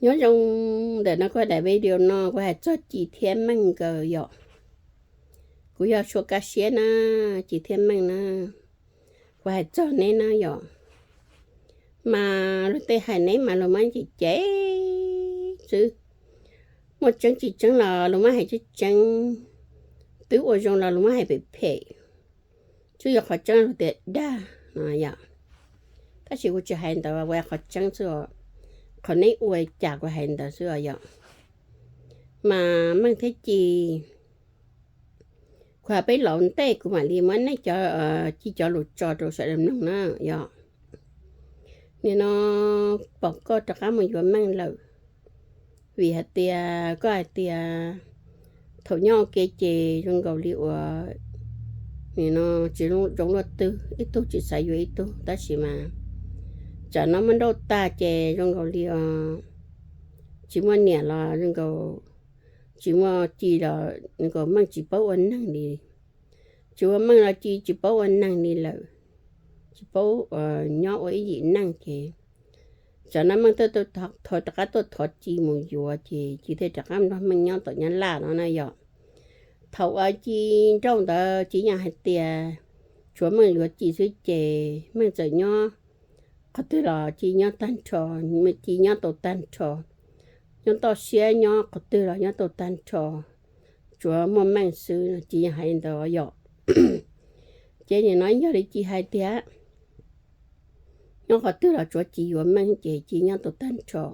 Nyob zoo, ntawm no kuv daim video no kuv hais txog Ci thiab Meej nkawd yom. Kuv yog Sua Kaj Siab na, Ci thiab Meej na, kuv hais txog neb na yom. Mas luag tej hais neb mas luag muab cem cem xwb. Muaj tseeb tsis tseeb los luag muab hais tseeb tseeb, twb ua zoo los luag muab hais phem phem. Tsuas yog qhov tseeb luag tias dag no yom. Tab sis kuv tsis hais ntawd, kuv hais qhov tseeb xwb os. Qhov neb ua cas kuv hais ntawd xwb os yom. Mas Meej thiab Ci, kuv hais peb laus ntej kuv mam li muab neb cov, Ci cov lus tso rau sawv daws mloog na yom. Nim no pom koj rov qab mus yuav Meej lawm, vim hais tias koj hais tias thaum nyob ua ke ces zoo nkaus li uas nim no tsis zoo luaj twg, ib tug tsis xav yuav ib tug, tab sis mas tsam no muaj nrauj tag ces zoo nkaus li os, tsis muaj niam los zoo nkaus, tsis muaj Ci los zoo nkaus Meej tsis paub ua neeg li. Tsis muaj Meej los Ci tsis paub ua neeg li lawm, tsis paub nyob ua ib yim neeg ces tsam no Meej thiaj thov rov qab tuaj thov Ci mus yuav ces Ci thiaj rov qab nrog Meej nyob tom Nyab Laj no na yom. Thaum uas Ci nrauj ntawd Ci yeej hais tias tsuav Meej yuav Ci xwb ces Meej txawm nyob qhov twg los Ci nyob tag nrho, Ci nyob tau tag nrho, nyob toj siab nyob qhov twg los nyob tau tag nrho, tsuav muaj Meej xwb, Ci yeej hais li ntawd yom. Ces nim no yog li Ci hais tias nyob qhov twg los tsuav Ci yuav Meej ces Ci nyob tau tag nrho,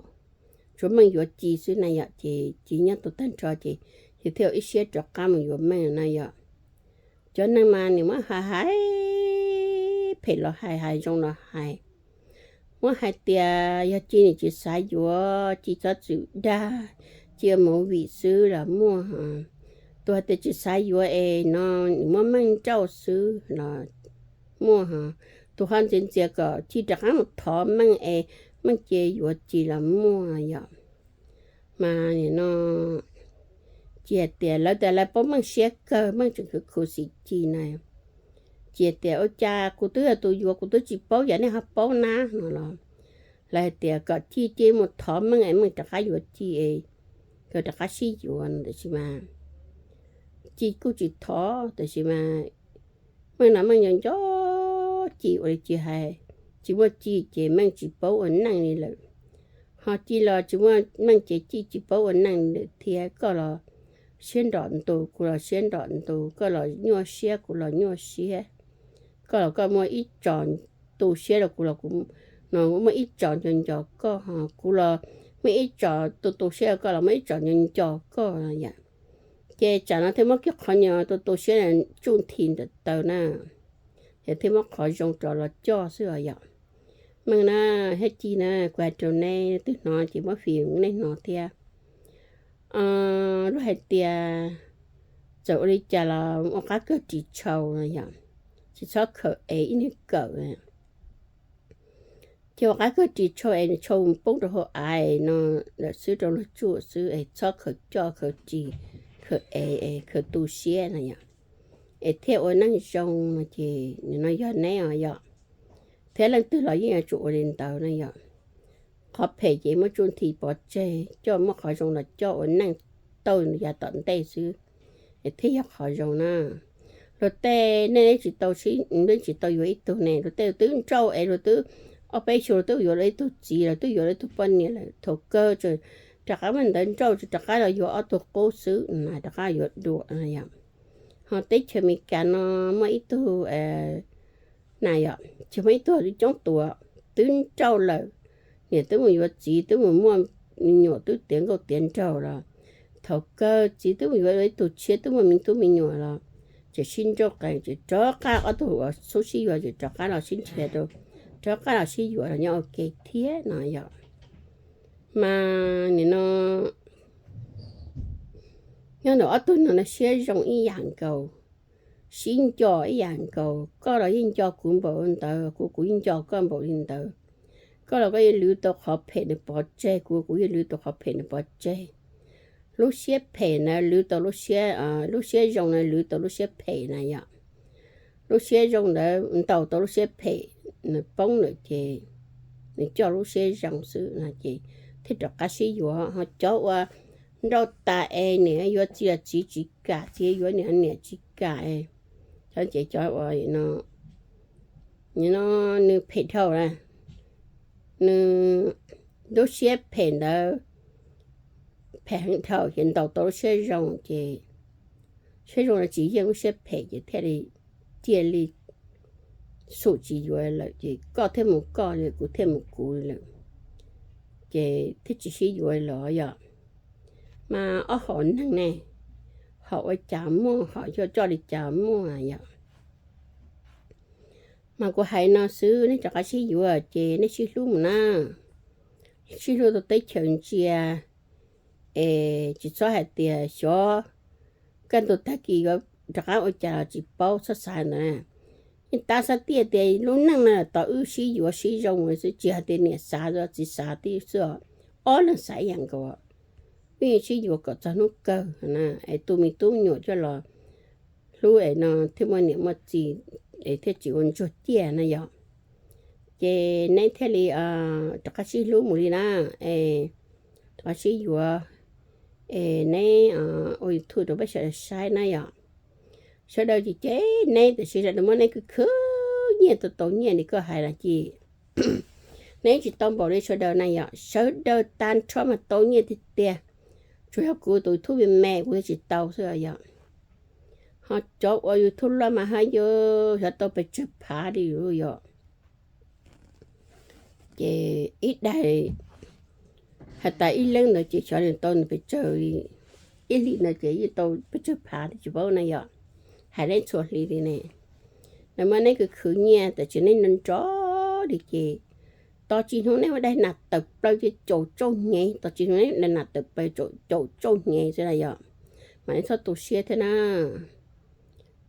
tsuav Meej yuav Ci xwb na yom, ces Ci nyob tau tag nrho ces Ci thiaj ua ib siab rov qab mus yuav Meej na yom. Cov neeg mas nws muab hais hais phem los hais, hais zoo los hais, muab hais tias yog Ci nws tsis xav yuav, Ci txhob txwm dag, Ci ua movie xwb los muaj. Tus hais tias tsis xav yuav es no nws muab Meej nrauj xwb los muaj. Tus ho ntxias ntxias kom Ci rov qab mus thov Meej es Meej cia yuav Ci los muaj yom. Mas nim no Ci hais tias lawv tias lawv paub Meej siab kawg, Meej tseem khuv khuv xim Ci na. Ci hais tias ua cas kuv twb yog tus yuav kuv twb tsis paub, yam nej ho paub na no los. Lawv hais tias kom Ci cia mus thov Meej es Meej rov qab yuav Ci es nkawd rov qab sib yuav no, tab sis mas Ci kuj tsis thov, tab sis mas Meej no Meej nco nco Ci ua li Ci hais, tsis muaj Ci ces Meej tsis paub ua neej li lawm. Ho Ci los tsis muaj Meej ces Ci tsis paub ua neej li lawm thiab. Koj los siab nrom ntus, kuv los siab nrom ntus, koj los nyuaj siab, kuv los nyuaj siab. Koj los koj muaj ib tsos tu siab rau kuv los kuv no muaj ib tsos nco nco koj, ho kuv los muaj ib tsos tu tu siab rau koj los muaj ib tsos nco nco koj yom. Ces tsam no thiaj muab kiag qhov nyuag tu tu siab tsuj nthi ntawm taw na, ces thiaj muab qhov zoo rov los coj xwb os yom. Meej na, thiab Ci na, kuv hais rau nej twb hnov ces muab fim nej hnov thiab. Luag hais tias txawm ua li cas los ua qab kawg ris tshau no yom, tsis txhob khaws ev ib niag kawm. Ces ua qab kawg ris tshau es nws tshau poob rau hauv av no lawm xwb, rau luag tsuam xwb es txhob khaws coj khaws ris, khaws ev es khaws tu siab no yom, es thiaj ua neej zoo no ces nim no yog neb os yom. Thiab leej twg los yeej yuav tsum ua li ntawd na yom. Qhov phem ces muab tsuj nthi pov tseg, coj muab qhov zoo los coj ua neej tau yav tom ntej xwb, es thiaj yog qhov zoo na. Luag tej nej tsis tau, nej tsis tau yuav ib tug ne, luag tej twb nrauj es luag twb ob peb xyoo luag twb yuav luag ib tug txiv, luag twb yuav luag ib tug poj niam lawm, thaum kawg rov qab muaj ntawv nrauj rov qab los yuav ob tug qub xwb, rov qab yuav dua no yom. Ho teb chaws Amelikas no muaj ib tug na yom, tsis muaj ib tug, twb coob tus twb nrauj lawm, niam twb mus yuav txiv, twb mus muaj me nyuam, twb tiav nkauj tiav nraug los, thaum kawg txiv twb mus yuav ib tug tshiab, twb muaj me tub me nyuam los, tseem sib nrauj qees, tseem rov qab ob tug uas xub sib yuav tseem rov qab los sib nrhiav rau, rov qab los sib yuav los nyob ua ke thiab no yom. Mas nim no nyob ntawm ob tug no siab zoo ib yam nkaus, sib nco ib yam nkaus, koj los yeej nco kuv npaum ntawd, kuv kuv yeej nco koj npaum li ntawd. Koj los koj yeej lwv tau qhov phem nws pov tseg, kuv kuv yeej lwv tau qhov phem nws pov tseg. Lub siab phem na lwv tau lub siab, lub siab zoo na lwv tau lub siab phem na yom. Lub siab zoo ntawd ntaus tau lub siab phem, nws poob lawm ces nws coj lub siab zoo xwb no ces thiaj rov qab sib yuav. Ho cov uas nrauj tas es niam yuav txiv los txiv tsis kam, txiv yuav niam niam tsis kam, cov ces cov uas no nws phem dhau na, nws lub siab phem ntawd, phem heev dhau ces ntaus tau lub siab zoo ces siab zoo no tsis yeej lub siab phem ces thiaj li cia li xum tsis yuav lawm ces koj thiaj mus koj li, kuv thiaj mus kuv li lawm. Ces thiaj tsis sib yuav los yom. Mas ob hom neeg ne, hom ua cas muaj, hom yog coj li cas muaj yom. Mas kuv hais no xwb, nej rov qab sib yuav ces nej sib hlub mus na, sib hlub tau teb chaws ntsia, es tsis txhob hais tias xyov kaj ntug tag kis yuav rov qab ua cas los tsis paub, txhob xav ntawd na. Yeej tab xav tias lub neej no tos wb sib yuav sib zoo xwb, tsis hais tias niam xav txiv xav tib xwb os, ob leeg xav ib yam nkaus. Wb yeej sib yuav kom txog hnub kawg na, es tu me tub nyuam coj los hlub es no thiaj muaj niam muaj txiv, es thiaj tsis ua ntsuag ciaj na yom. Ces neb thiaj li rov qab sib hlub mus li na, es rov qab sib yuav, es neb ua YouTube rau peb sawv daws saib na yom. Sawv daws ces cem neb, tiam sis sawv daws muab neb khwv khwv nyiaj tau tau nyiaj li koj hais los ces neb tsis tau npaum li sawv daws na yom. Sawv daws tag nrho mas tau nyiaj tiag tiag, tsuas yog kuv tus YouTube me me kuv thiaj tsis tau xwb yom. Ho cov ua YouTube loj mas haj yog xyov tau pes tsawg phav li yom. Ces ib daim, hais tas ib leeg ntawd ces xyov nws tau nws pes tsawg li, ib hlis ntawd ces yeej tau pes tsawg phav li tsis paub na yom. Hais neb txhua hli li ne, lawv muab neb khwv khwv nyiaj, tab sis neb nrov nrov li ces tos tsis hnov neb ua daim nas tawm plaws ces caum tsauj hnyev, tos tsis hnov neb daim nas tawm plaws caum tsauj hnyev xwb na yom. Mas neb txhob tu siab thiab na.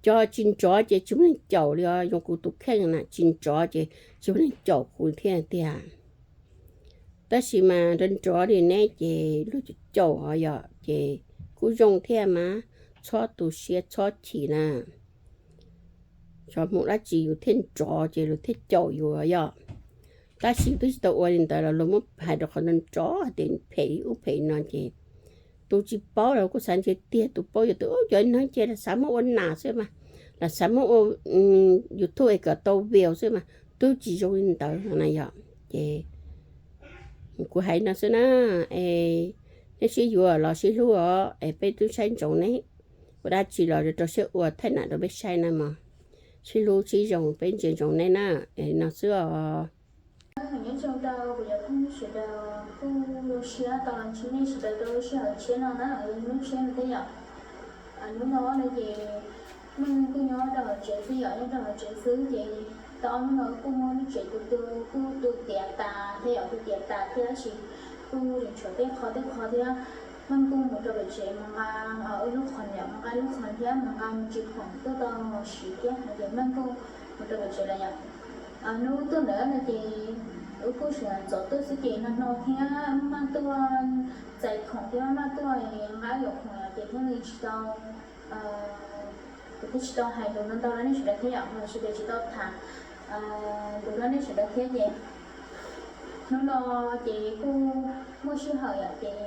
Cov tsis nrov ces tsis muaj neeg caum li os, zoo kuv tus kheej na, tsis nrov ces tsis muaj neeg caum kuv thiab tiag. Tab sis mas nrov nrov li neb ces luag caum caum os yom, ces kuj zoo thiab mas, txhob tu siab txhob chim na. Xyov mus dab tsi yus thiaj nrov ces luag thiaj caum yus yom. Tab sis twb tsis tau ua li ntawd los luag muab hais rau qhov nrov nrov hais tias phem ub phem no ces tus tsis paub los kuj xav ntshe tiag, tus paub yog tus ub cov neeg ces lam xav muab ua nas xwb mas, lam xav muab ua YouTube es kom tau view xwb mas, twb tsis zoo li ntawd no na yom. Ces kuv hais no xwb na, es neb sib yuav los sib hlub os, es peb twb saib ntsoov neb, ua dab tsi los rau siab ua thaij nam rau peb saib na mog. Sib hlub sib zoo peb ntsia ntsoov neb na, es no xwb os. Nyob zoo rau kuv cov phooj ywg sawv daws, kuj zoo siab tau los ntsib nej sawv daws rau lub sij hawm tshiab no na, lub tshiab no thiab yom. Hnub no no ces Meej kuj nyob rau hauv tsev xwb yom, nyob rau hauv tsev xwb ces tau ob hnub no kuj muab lub tsev tu tu, kuj tu tiav tas thiab yom, tu tiav tas thiab tab sis kuj tseem tshuav tej qho tej qho thiab. Meej kuj mus rau pem tsev mus nqa wb lub qhov niam, mus nqa lub qhov thiab mus nqa me ntsis khoom tuaj tau siv thiab no ces Meej kuj mus rau pem tsev lawm yom. Hnub tuaj ntawd no ces wb kuj tseem ntxov tuaj xwb ces no no thiab maj maj tuaj txais khoom thiab maj maj tuaj nqa yuav khoom yom ces thiaj li tsis tau, kuv thiaj tsis tau hais lus ntau ntau rau nej sawv daws thiab yom, sawv daws tsis tau tham lus rau nej sawv daws thiab ces hnub no ces kuj muaj sij hawm yom ces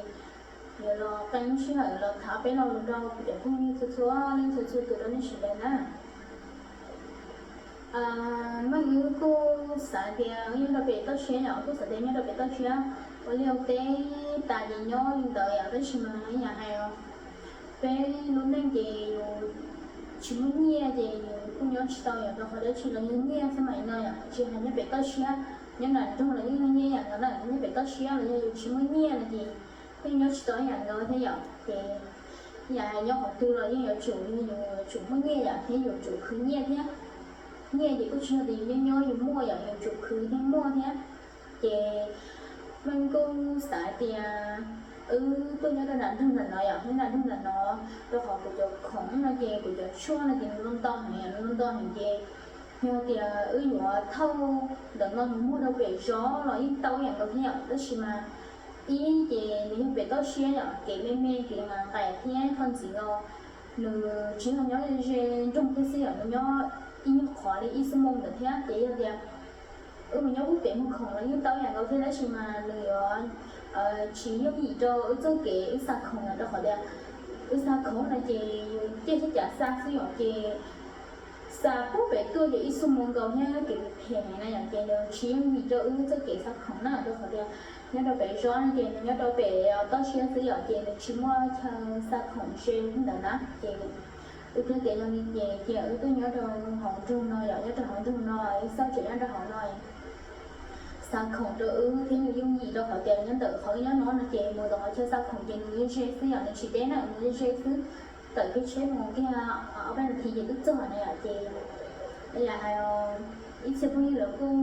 yuav los qee lub sij hawm los tham peb lo lus rau kuv cov phooj ywg txhua txhua leej txhua txhua tus rau nej sawv daws na. Meej wb kuj xav tias nyob rau pem toj siab yom, kuj xav tias nyob rau pem toj siab ua liaj ua teb tas ces nyob li ntawd yom, tab sis mas ib yam hais peb lub neej ces yus tsis muaj nyiaj ces yus kuj nyob tsis tau yom, rau qhov dab tsi los yog nyiaj xwb mas no yom, tsis hais nyob pem toj siab, nyob nram nroog los yeej yog nyiaj yam nkaus na, nyob pem toj siab los yog yus tsis muaj nyiaj no ces yeej nyob tsis tau ib yam nkaus thiab yom. Ces ib yam hais nyob qhov twg los yeej yuav tsum yog yus yuav tsum muaj nyiaj yom, thiab yuav tsum khwv nyiaj thiab. Nyiaj ces kuj tsis yog tias yus nyob nyob yus muaj yom, yuav tsum khwv thiab muaj thiab. Ces Meej kuj xav tias wb tuaj nyob rau nram nroog nram no yom, nyob nram nroog nram no, rau qhov kuv cov khoom no ces kuv cov tshuaj no ces nws ntau heev yom, nws ntau heev ces yog tias wb yuav thauj ntawm no mus muag rau pem zos los yeej tau ib yam nkaus thiab yom, tab sis mas ib ces nws yog pem toj siab yom, kev me me kev nqaim nqaim thiab qhov ntxiv los nws tsis yog nyob ze nroog thiab xwb yom, nws nyob ib nyuag qhov li ib xuab moos ntawd thiab ces yog tias wb mus nyob ub pem muag khoom los yeej tau ib yam nkaus thiab tab sis mas nws yuav tsis yooj yim rau wb txoj kev wb xa khoom no rau qhov tias wb xa khoom no ces yus caij tsheb cav xa xwb yom, ces xa puag pem tuaj ces ib xuab moos nkaus thiab kev phem heev na yom, ces nws tsis yooj yim rau wb txoj kev xa khoom na rau qhov tias nyob rau pem zos no ces nws nyob rau pem toj siab xwb yom, ces nws tsis muaj chaw xa khoom ze ntawd na, ces wb thiaj tias yog li ces cia wb tuaj nyob rau hauv nroog no yom, nyob rau hauv nroog no, wb xauj tseem nyob rau hauv no xa khoom rau wb thiab nws yooj yim rau qhov tias nyob ntawm qhov wb nyob no no ces mus tom qhov chaw xa khoom ces nws ze ze xwb yom, nws tsis deb na, nws ze ze xwb, tawm kiag tsheb mus kiag ob peb nas this ces twb txog na yom, ces yam hais ib txhia phooj ywg lawv kuj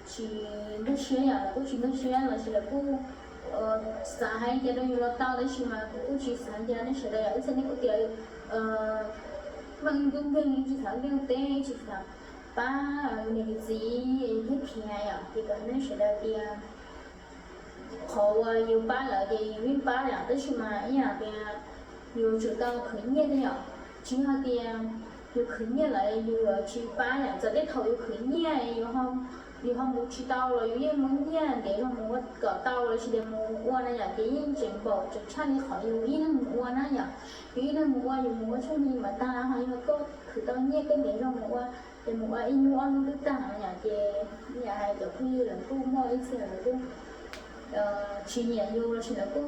tsis nkag siab yom, lawv kuj tsis nkag siab los sis lawv kuj xav hais tias rau yus los tau, tab sis mas kuv kuj tsis xav tias nej sawv daws yom, ib txhia nej kuj tias meej ntub nkeeg, tsis xav liaj teb, tsis xav pab niam txiv thiab khiav yom, ces kuv hais nej sawv daws tias qhov uas yus pab lawm ces yus yeej pab yom, tab sis mas ib yam tias yus tsum tau khwv nyiaj thiab yom, tsis yog tias yus khwv nyiaj lawm yus yuav tsis pab yom, txawm tej thaum yus khwv nyiaj yus ho mus tsis tau los yus yeej muab nyiaj ntev zog mus ua kom tau los sis tias mus ua na yom, ces yeej tseem npaum tseem tshaj li qhov yus ib leeg mus ua na yom, yus ib leeg mus ua yus mus ua tshaj ni mas tag, ho yog koj khwv tau nyiaj koj ntev zog mus ua ces mus ua ib hnub ob hnub twb tag no yom, ces yam hais cov phooj ywg lawv kuj muaj ib txhia lawv kuj tsis nyiam yus los sis lawv kuj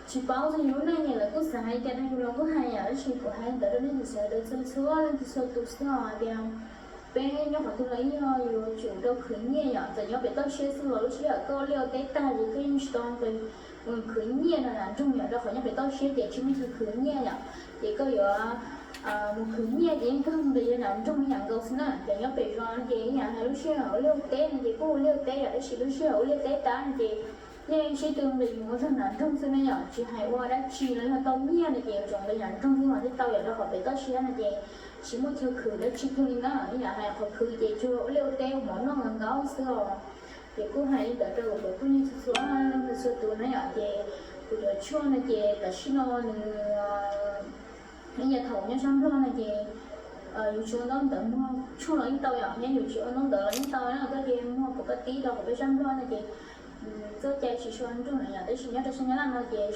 tsis paub txog yus lub neej, lawv kuj xav hais tias rau yus los kuj hais yom, tab sis kuv hais ntawd rau nej sawv daws txhua txhua leej txhua tus xwb os, hais tias peb nyob qhov twg los ib yam, yus tsum tau khwv nyiaj yom, txawm nyob pem toj siab xwb los lub sij hawm koj ua liaj ua teb tag ces koj yeej tsis tau nqis mus khwv nyiaj no nram nroog yom, rau qhov nyob pem toj siab ces tsis muaj chaw khwv nyiaj yom, ces koj yuav mus khwv nyiaj ces yeej kawg nqis nram nroog ib yam nkaus xwb na. Ces nyob pem zos no ces ib yam hais lub sij hawm ua liaj ua teb no ces kuj ua liaj ua teb yom, tab sis lub sij hawm ua liaj teb tag no ces yeej sib tw nqis mus ua zog nram nroog xwb na yom, tsis hais ua dab tsi los yog tau nyiaj no ces yuav tsum nqis nram nroog xwb mas thiaj tau yom, rau qhov pem toj siab no ces tsis muaj chaw khwv dab tsi kiag li na. Ib yam hais qhov khwv ces tsuas ua liaj ua teb ua mov noj nkaus nkaus xwb os. Ces kuj hais li ntawd rau kuv cov phooj ywg txhua txhua leej txhua tus na yom, ces kuv cov tshuaj no ces tam sim no nws ib yam thaum nyob sab Nplog no ces yus tsis ua ntaub ntawv muag tshuaj los yeej tau yom, thiab yus tsis ua ntaub ntawv los yeej tau na, koj cia li muag pom koj tib rau qhov peb sab Nplog no ces txoj cai tsis tshua nruj na yom, tab sis nyob rau sab Nyab Laj no ces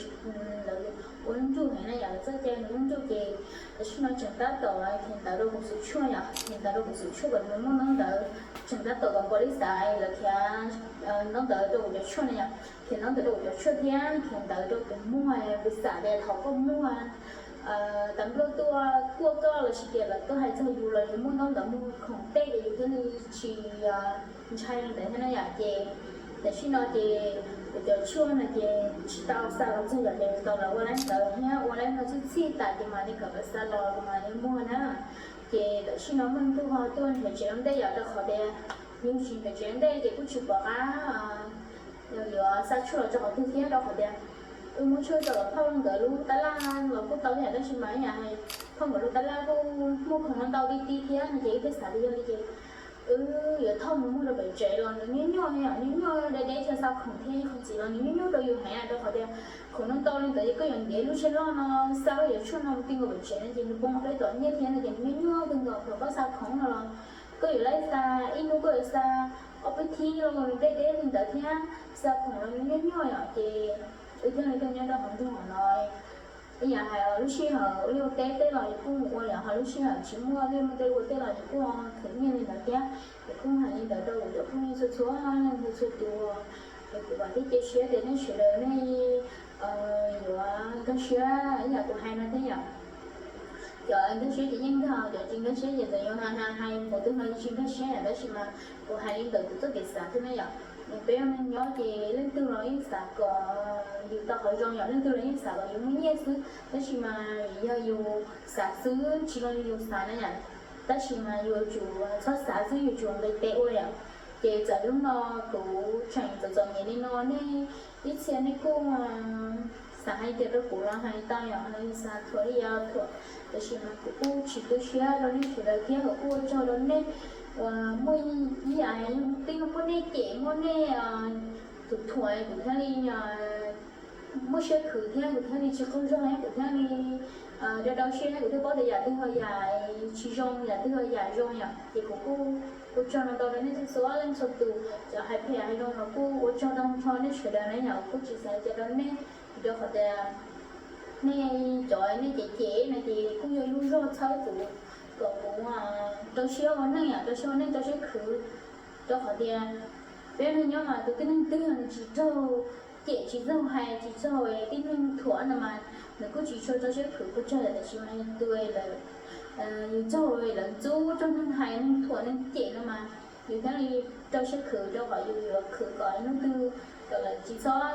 lawv ua nruj heev na yom, lawv txoj cai nws nruj ces tam sim no tseem tab tom khiav ntawv rau kuv xub tshuaj yom, khiav ntawv rau kuv xub tshuaj kom nws muaj ntaub ntawv, tseem tab tom kom npau li xav lawv khiav ntaub ntawv rau kuv cov tshuaj na yom, khiav ntaub ntawv rau kuv cov tshuaj thiab khiav ntawv rau kuv muag, kuv xav tias thaum koj muag tas npluaj tuaj kuaj koj los sis tias lawv tuaj hais txog yus los yus muaj ntaub ntawv muag khoom tej ces yus thiaj li tsis ntshai li ntawd thiab na yom, ces tam sim no ces kuv cov tshuaj no ces tsis tau xa los txog yom, ces tau lawv ua laib ntawd thiab ua laib no txhij txhij tas ces mam li kom lawv xa los kuv mam li muag na. Ces tam sim no Meej kuj ho tuaj nrhiav tsev ua ntej yom, rau qhov tias yus tsis nrhiav tsev ua ntej ces kuj tsis pom qab yuav xa tshuaj los rau qhov twg thiab, rau qhov tias wb muab tshuaj rau phauj nkawd lub tab laj los kuj tau thiab, tab sis mas ib yam hais phauj nkawd lub tab laj kuj muaj khoom no ntau ti ti thiab no ces wb thiaj xav tias yog li ces wb yuav thauj mus muag rau pem tsev los nws nyuaj nyuaj yom, nyuaj nyuaj deb deb chaw xa khoom thiab qhov txiv los nws nyuaj nyuaj rau yus heev, rau qhov tias khoom no ntau li ntawd ces koj yuav ntiav lub tsheb loj no xa koj cov tshuaj no mus ti nkaus pem tsev no ces nws poob ob peb tom nyiaj thiab no ces nws nyuaj nyuaj kawg nkaus. Thaum koj xa khoom no los koj yuav laib xa, ib hnub koj yuav xa ob peb thib los nws deb deb li ntawd thiab, xa khoom los nws nyuaj nyuaj yom, ces wb thiaj li tuaj nyob rau hauv nroog no. Ib yam hais lub sij hawm ua liaj ua teb tej los yus kuj mus ua yom, ho lub sij hawm tsis muaj liaj muaj teb ua tej los yus kuj khwv nyiaj li ntawd thiab. Ces kuj hais li ntawd rau kuv cov phooj ywg txhua txhua leej txhua tus, es kuv vam thiab cia siab tias nej sawv daws nej yuav nkag siab ib yam kuv hais no thiab yom. Cov nkag siab ces yeej nkag, cov tsis nkag siab ces txawm yuav hais hais hais npaum twg no tsis nkag siab yom, tab sis mas kuv hais li ntawm kuv txoj kev xav xwb na yom. Peb ua neeg nyob ces leej twg los yeej xav kom yus tau qhov zoo yom, leej twg los yeej xav kom yus muaj nyiaj xwb, tab sis mas yog yus xav xwb tsis zoo li yus xav na yom, tab sis mas yuav tsum txhob xav xwb, yuav tsum nqis tes ua yom. Ces txawm hnub no kuv tseem txom txom nyem li no, nej ib txhia nej kuj xav hais tias rau kuv los hais tau yom, los xav thuam li yam thuam, tab sis mas kuv kuj tsis tu siab rau nej sawv daws thiab, kuv kuj ua tsaug rau nej uas muaj ib yam twb muab nej cem muab nej thuam thuam kuv thiaj li muaj siab khwv thiab kuv thiaj li tsis qaug zog thiab kuv thiaj li rau rau siab thiab kuv thiaj paub tias yam twg yog yam tsis zoo, yam twg yog yam zoo yom. Ces kuv kuj ua tsaug ntau ntau rau nej txhua txhua leej txhua tus, cov hais phem hais zoo los kuj ua tsaug tag nrho nej sawv daws na yom, kuj tsis xav li cas rau nej, vim rau qhov tias nej cov nej cem cem no ces kuj yog ib lub zog txhawb kuv kom kuv rau siab ua neej yom, rau siab ua neej, rau siab khwv. Rau qhov tias peb neeg nyob mas tus tib neeg twg nws tsis raug cem, tsis raug hais, tsis raug tib neeg thuam no mas nws kuj tsis tshua rau siab khwv pes tsawg, tiam sis mas tus lawv, yus raug lawv ntxub, raug neeg hais neeg thuam neeg cem no mas yus thiaj li rau siab khwv, rau qhov yus yuav khwv kom hnub twg kom lawv tsis txhob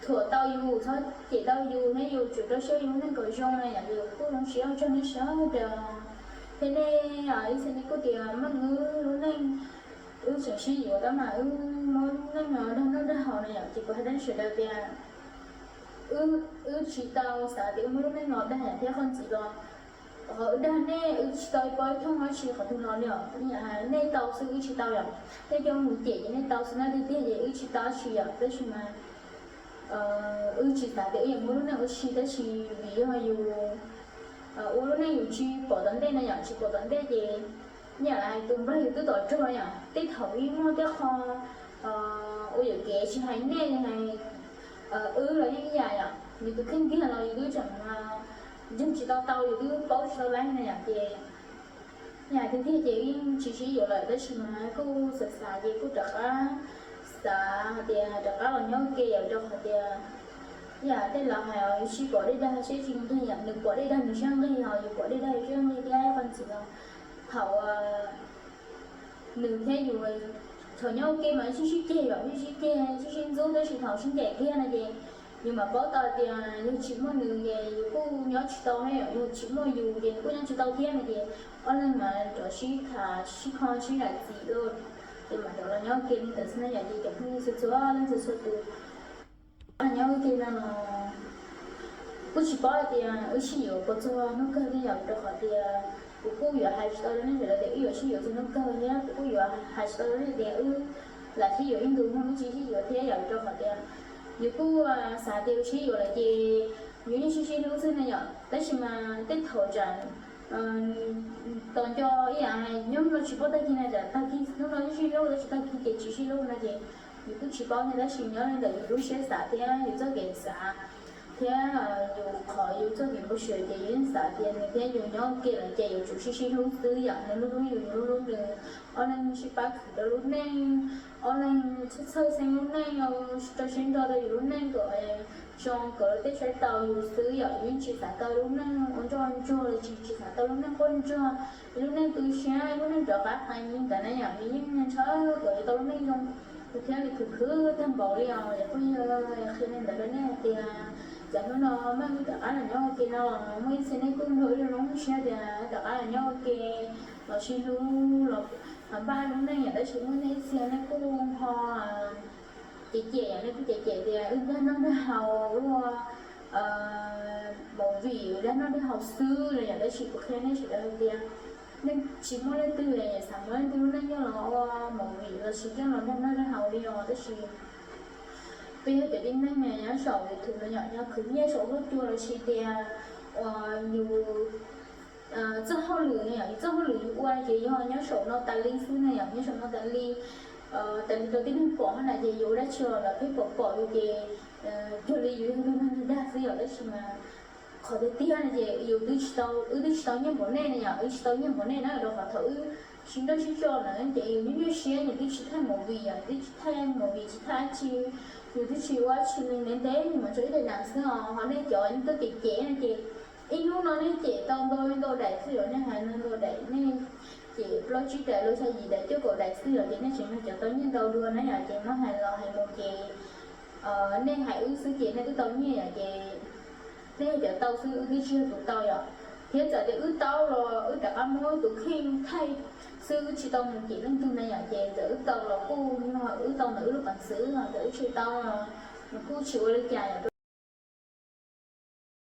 thuam tau yus, txhob cem tau yus thiab yus tsum rau siab yus lub neej kom zoo na yom. Yus kuj zoo siab ua tsaug nej sawv daws. Thiab nej ib txhia nej kuj tias meej wb lub neej, wb tseem sib yuav tab mas wb muab lub neej dag noj dag haus na yom. Ces kuv hais rau nej sawv daws tias wb tsis tau xav tias wb muab lub neej no dag yam thiab qhov ntxiv los qhov wb dag nej wb tsis tau ib pob ib thooj dab tsi qhov twg los li os. Nej tau xwb wb tsis tau yom. Tej cov mus cem ces nej tau xwb na, tiag tiag ces wb tsis tau dab tsi yom. Tab sis mas wb tsis xav tias wb yuav muab lub neej ua si, tab sis vim yog yus ua lub neej yus tsis pom tom ntej na yom, tsis pom tom ntej ces nyam lawv hais tus nplaig yus twb tom rog yom. Tej thaum yeej muaj tej qho ua yuam kev, tsis hais nej hais wb los yeej ib yam yom. Yus tus kheej kiag los yus twb tseem ntseeg tsis tau tau, yus twb paub tsis tau laib na yom. Ces yam tiag tiag ces yeej tsis sib yuav lawm, tab sis mas kuj xav xav ces kuj rov qab xav hais tias rov qab los nyob ua ke yom, rau qhov tias yam tej laus hais os, yus sib pom dej dag siab tsis nqig yom, nws pom dej dag nws siab nqig, ho yus pom dej dag yus siab nqig thiab. Qhov ntxiv los thaum nws thiab yus thaum nyob ua ke mas sib sib ceg yom, sib sib ceg sib sib ntxub, tab sis thaum sib ncaim kiag no ces yus mam paub tau tias yog tsis muaj nws ces yus kuj nyob tsis tau thiab yom, yog tsis muaj yus ces nws kuj nyob tsis tau thiab no ces ob leeg mam rov sib tham sib kho sib zam txim lauj. Ces mam rov los nyob ua ke li ntawd xwb na yom. Ces cov phooj ywg txhua txhua leej txhua txhua tus, nyob ua ke no los kuj tsis paub hais tias wb sib yuav puas txog hnub kawg li yom, rau qhov tias kuv kuj yuav hais tsis tau rau nej sawv daws tias wb yuav sib yuav txog hnub kawg thiab kuv kuj yuav hais tsis tau rau nej tias wb lam sib yuav ib ntus no wb tsis sib yuav thiab yom, rau qhov tias yus kuj xav tias yus sib yuav lawm ces yus yeej sib sib hlub xwb na yom. Tab sis mas tej thaum tsam tos nco ib yam nyob hnub no tsis paub tag kis na, tsam tag kis hnub no yeej sib hlub, tab sis tag kis ces tsis sib hlub no ces yus kuj tsis paub thiab. Tab sis nyob li ntawm yus lub siab xav thiab yus txoj kev xav thiab yus qhov yus txoj kev npau suav ces yus yeej xav tias nws thiab yus nyob ua ke lawm ces yuav tsum sib sib hlub xwb yom. Nws hlub hlub yus, yus hlub hlub nws, ob leeg sib pab khwv rau lub neej, ob leeg txhawj txhawj xeeb lub neej, rau siab ntso rau yus lub neej kom zoo kom lawv thiaj saib tau yus xwb yom. Yus yeej tsis xav tau lub neej ua nroj ntsuag los tsis, tsis xav tau lub neej quaj ntsuag, lub neej tu siab, lub neej rov qab qees li ntawd na yom. Yus yeej ntshaw kom yuav tau lub neej zoo, yus thiaj li khwv khwv tag npaum li os. Yog phooj ywg, qhia li ntawd rau nej hais tias cov hnub no meej wb rov qab los nyob ua ke no los muaj ib txhia nej kuj nrog wb lub siab tias rov qab los nyob ua ke, los sib hlub, los npaj lub neej yom. Tab sis muaj nej ib txhia nej kuj ho cem cem yom, nej kuj cem cem tias wb dag noj dag haus, ua movie dag noj dag haus xwb no yom. Tab sis kuv qhia nej sawv daws hais tias nej tsis muaj leej twg xav muab leej twg lub neej coj los ua movie los sis coj los dag noj dag haus li os. Tab sis peb yog cov tib neeg nyob saum YouTube no yom, nyob khwv nyiaj saum huab cua los sis tias uas yus txoj hauj lwm no yom, yus txoj hauj lwm yus ua ces yog nyob saum no tas li xwb na yom, nyob saum no tas li, tas li rau tib neeg pom na ces yus ua dab tsi los lawv pheej pom pom yus ces cuag li yus yog tus neeg dag xwb yom. Tab sis mas qhov tiag tiag no ces yus twb tsis tau, wb twb tsis tau nyiaj npaum nej na yom, wb tsis tau nyiaj npaum nej na, rau qhov thaum wb sib nrauj sib tso na ces yus nyuaj nyuaj siab, yus twb tsis thaij movie yom, twb tsis thaij movie tsis thaij dab tsi, yus twb tsis ua dab tsi li, ntev ntev yus mam tso ib daim xwb os. Ho nej cov nej tuaj cem cem no ces ib hnub no nej cem tau ntau ntau daim xwb yom, nej hais ntau ntau daim, nej cem plaub tsib daim los xya yim daim cuaj kaum daim xwb yom, ces nej tseem yog cov tau nyiaj ntau dua na yom. Ces muab hais los hais mus ces nej hais wb xwb ces nej twb tau nyiaj yom, ces nej yog cov tau xwb, wb twb tsis yog tus tau yom. Thiab txawm tias wb tau los wb rov qab muab tus kheej thaij xwb, wb tsis tau mus cem leej twg na yom. Ces txawm wb tau los kuj yog wb tau ntawm wb lub peev xwm, txawm wb tsis tau los nws kuj tsis ua li cas yom.